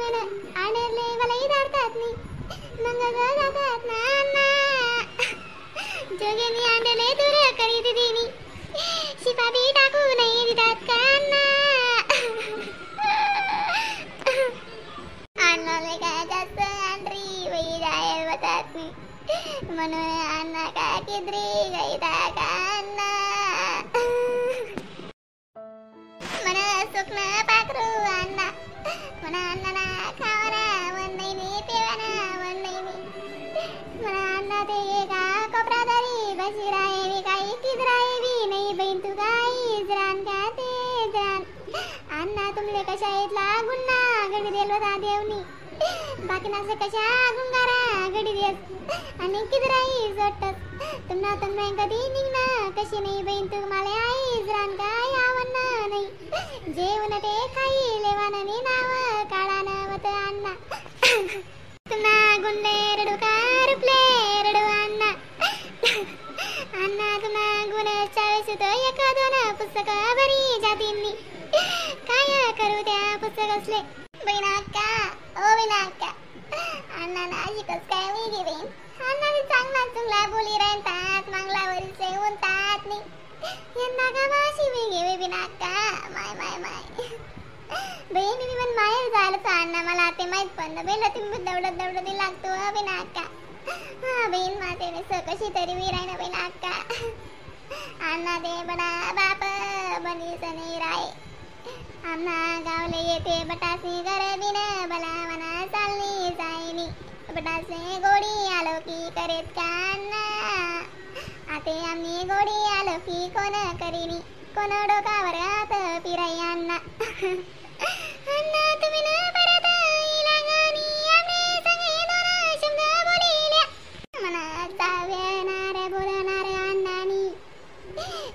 मेन आणले वलाई धाडतात नी मग जातात ना अण्णा जोगेनी आणले दूर करी दिदीनी शिपा बी टाकू नाही दिदात का अण्णा अण्णाले काय जास्त आंड्री वही जायल बतात नी म्हणून अण्णा का किद्री गईता का अण्णा मन सुकना पाखरू अण्णा मन अण्णा खावना मन नाही पेवना मन नाही मन अण्णा ते एका कोपरा तरी बशी राहेवी काही किजराहेवी नाही बहीण तू काही जरान का ते जरान अण्णा तुमले कशा इथला गुन्हा घडी देल होता देवनी बाकी नासे कशा गुंगारा घडी देस आणि किजराही सोडतस तुम्हाला तुम्ही कधी निघना कशी नाही बहीण तू मला आई जरान काय आवडणार नाही जेवण ते खाई लेवान नाव काढान मत अण्णा तुम्हा गुंडे रडू का रुपले रडू अण्णा अण्णा तुम्हा गुण चाळीस एक दोन पुस्तक बरी जातींनी काय करू त्या पुस्तक असले बहीण अक्का ओ बहीण अक्का अण्णा अशी कस काय वेगळी बहीण अण्णा चांगला चुंगला बोली राहतात मागला वरीसले उनतात नाही यंदा का माशी वेगळी बहीण अक्का माय माय माय बहीण मी पण माहेर जायला अण्णा मला ते माहीत पण बहीण तुम्ही दौडत दौडत लागतो बहीण अक्का हा बहीण माते कशी तरी विराय ना बहीण अक्का अण्णा दे बडा बाप बनीस नाही राय अण्णा गावले येते बटासी गरबीन बलावना चालली जायनी बटासे गोडी आलो की करेत का अण्णा आते आम्ही गोडी आलो की कोण करीनी कोण डोकावर आत पिराई अण्णा अण्णा तुम्ही ना परत इलागानी आम्ही संगे दोन शब्द बोलिल्या मना चाव्यणार बोलणार अण्णानी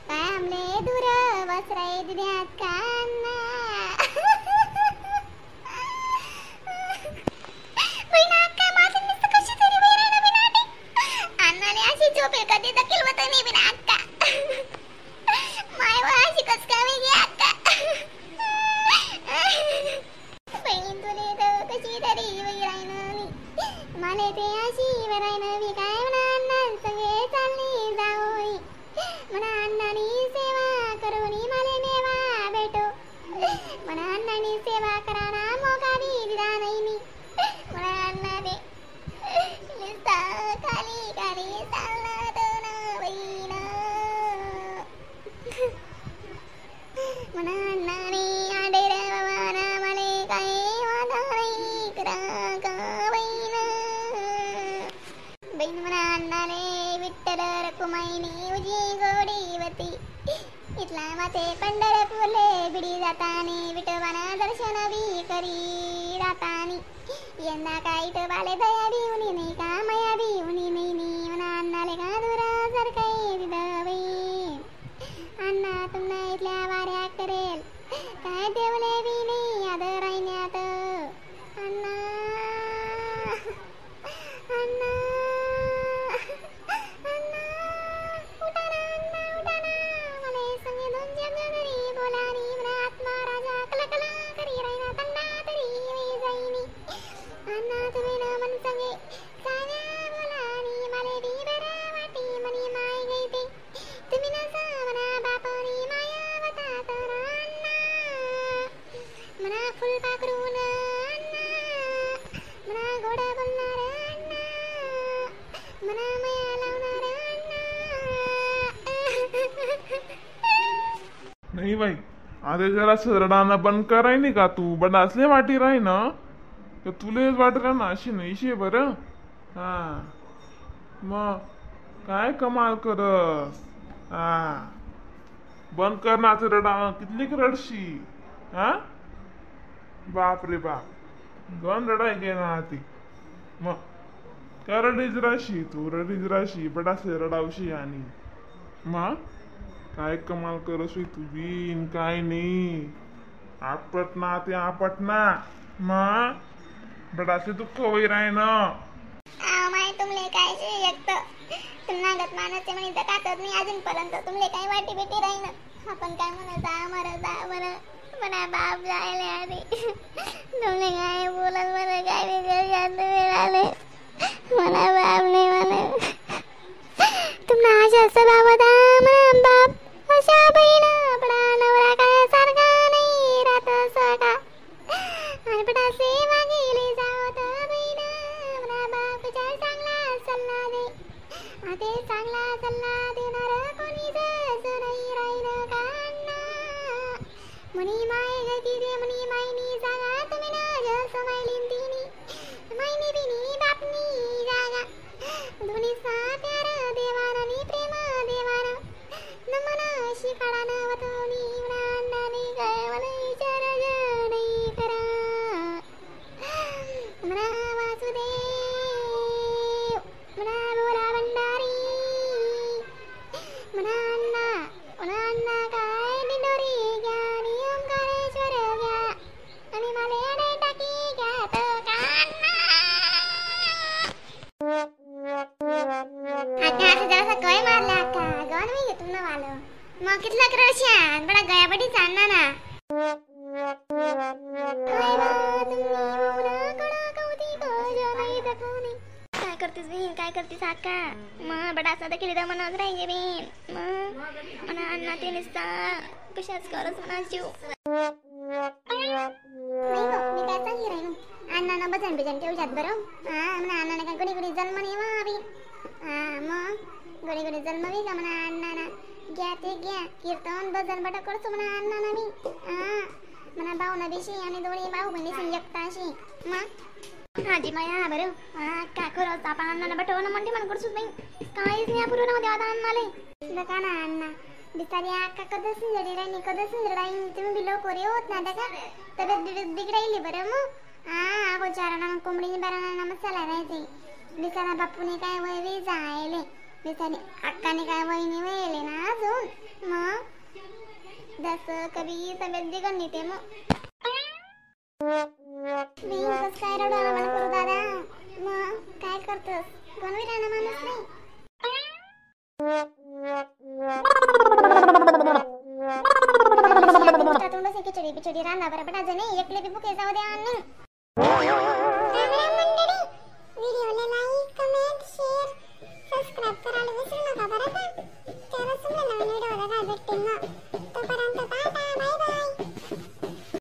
काय आमले दूर वसराई दिद्यात का अण्णा कधी दखल होत नाही बिना अक्का माय अशी कस काय वेगळी अक्का बहीण तुले तर कशी तरी वैरायन मला ते अशी वरायन मी काय म्हणा अण्णा सगळे चालली जाऊनी म्हणा अण्णानी सेवा करूनी मला मेवा भेटो म्हणा अण्णानी सेवा कराना मोका बी दिला नाही मी म्हणा अण्णा दे खाली खाली इथला माते पंढरपूरले बिडी जाताने विठोबाना दर्शन बी करी जातानी यंदा काय बाले दया देऊनी नाही का माया देऊनी नाही नी म्हणा अण्णाले का दुरा सारखाई दिदं अण्णा तुम्हाला इथल्या वाऱ्या करेल काय देवले बी नाही आदर राहण्यात अण्णा अण्णा अण्णा उठा ना अण्णा उठा ना मला संगे दोन शब्द तरी बोलानी मला आत्मा राजा कला कला करी राहिना तन्ना तरी वे जाईनी अण्णा तुम्ही ना मन संगे चांगल्या बोलानी मला बी बरा वाटी मनी माय गई ते तुम्ही ना मना बापानी माया वता तर अण्णा मना फुल पाखरून अण्णा मना गोडा बोलणार अण्णा मना माया लावणार अण्णा. नाही बाई आता जरा रडाना बंद कराय नाही का तू बड असले वाटी राही ना तर तुलेच वाट राह ना अशी नाही शे बरं. हा मग काय कमाल करस. हा बंद कर ना आता रडा कितलीक रडशी. हा बाप रे बाप गण रडाय गे ना ती मग काय रडीच राशी तू रडीच राशी बडासे रडावशी आणि मग काय कमाल करस तू बिन काय नाही आपट ना ते आपट ना मग बडासे दुःख होई राय ना. माय तुमले काय एकत तुमनागत मानसे म्हणे जगातच नाही अजूनपर्यंत तुमले काही वाटी बिटी राहीन. आपण काय म्हणत जा मर जा मर म्हणा बाप जायला आधी तुमले काय बोल बोलाल मला काय वेगळं शांत मिळाले मला बाप नाही मला तुम्हाला आशा सभावता म्हणा बाप अशा बहिणा आपला नवरा काय सारखा नाही राहत सका आणि पटा सेवा गेली जावत बहिणा मला बाप चांगला सल्ला दे ते चांगला सल्ला देणार कोणी जसं नाही राहील का अण्णा म्हणी माय गती दे म्हणी मायनी जागा तुम्ही ना जसं मायलीन तिनी मायनी बिनी बापनी जागा दोन्ही सा प्यार देवाना नी प्रेम देवाना न मना शिकाडा वतोनी अण्णाने काय मला विचार नाही करा म्हणा वासुदेव म्हणा बोला भंडारी म्हणा अण्णा म्हणा अण्णा काय दिंडोरी घ्या आणि ओंकारेश्वर घ्या आणि मला अडे टाकी घ्या तर का अण्णा. अक्का असं जरासा कय मारला अक्का गण मी घेतो ना वालो मग कितला क्रशान बडा गयाबडी चालना ना काय बा तुम्ही मौना कडा कौती कज नाही दखवणी काय करतेस बहीण काय करतेस अक्का मग बडा असा तर केली तर मनाच राहिजे बहीण मग म्हणा अण्णा ते निसता कशाच करस म्हणा जीव नाही गं, मी काय चांगली राहीन अण्णा भजन बिजन ठेवशात बरं हा म्हणा अण्णा काय गुडी गुडी जन्म नाही वा हा मग गुडी गुडी जन्म बी का म्हणा अण्णा घ्या ते घ्या कीर्तन भजन बटा करतो म्हणा अण्णा मी हा म्हणा भाऊना बिशी आणि दोन्ही भाऊ बहिणी एकताशी मग हाजी माया बरं हा का खरंच आपण अण्णाला बटवणं म्हणते म्हणून करतो बाई काहीच नाही पुरवणं होते आता अण्णाले नका ना अण्णा बिचारी अक्का कधीच जडी राहिली कधीच राहील तुम्ही बी लवकर होत ना का तब्येत बिघडायली बरं मग हा अगो चारणा कोंबडीने बाराणा मसाला राहायचे बिचारा बापूने काय वय बी जायले बिचारी अक्काने काय वहिनी वयले ना अजून मग जसं कधी तब्येत बिघडली ते मग मी कसं काय रडू आला मला करू दादा मग काय करतोस कोण राहणार माणूस नाही तोंड खिचडी बिचडी रांधा बरं पण अजून एकले बी भुके जाऊ दे आणि